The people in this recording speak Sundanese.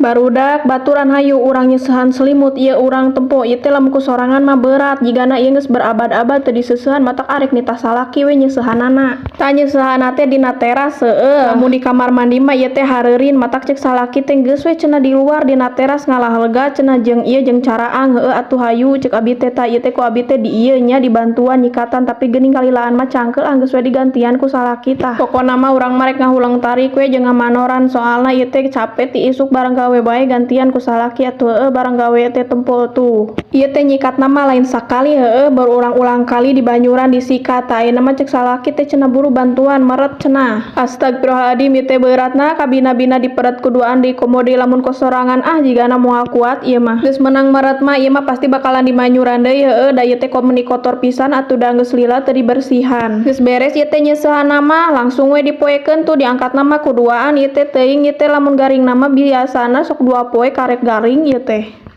Barudak baturan, hayu urang nyeusehan selimut ieu. Urang tempo ieu teh lamun ku sorangan mah berat, jigana ieu geus berabad-abad teu diseusehan, matak arek nitah salaki we nyeusehanana. Tah, nyeusehanna teh dina teras heueuh, lamun di kamar mandi mah ieu teh hareurin. Matak cek salaki teh geus we cenah di luar dina teras, ngalah lega cenah jeung ieu jeung caraang. Heueuh atuh, hayu cek abi teh. Tah, ieu teh ku abi teh di ieu nya dibantuan nyikatan, tapi geuning kalilaan mah cangkeul, ah geus we digantian ku salaki. Tah, pokona mah urang mah rek ngahuleng tarik we jeung ngamanoran, soalna ieu teh capek ti isuk barang gawe bae. Gantian ku salaki atuh heueuh barang gawe teh. Tempo tuh ieu teh nyikatna mah lain sakali heueuh, berulang-ulang kali dibanyuran disikat. Tah, ayeuna mah cek salaki teh cenah buru bantuan meret cenah. Astagfirullahaladzim, ieu teh beuratna kabina-bina diperet ku duaan deui, komo deui lamun ku sorangan, ah jigana moal kuat ieu mah. Geus meunang meret mah ieu mah pasti bakalan dimanyuran deui heueuh, da ieu teh meuni kotor pisan atuh, da geus lila teu dibersihan. Geus beres ieu teh nyeusehanna mah langsung we dipoekeun tuh, diangkatna mah ku duaan ieu teh. Teuing ieu teh lamun garingna mah biasana sok 2 poe karek garing ieu teh.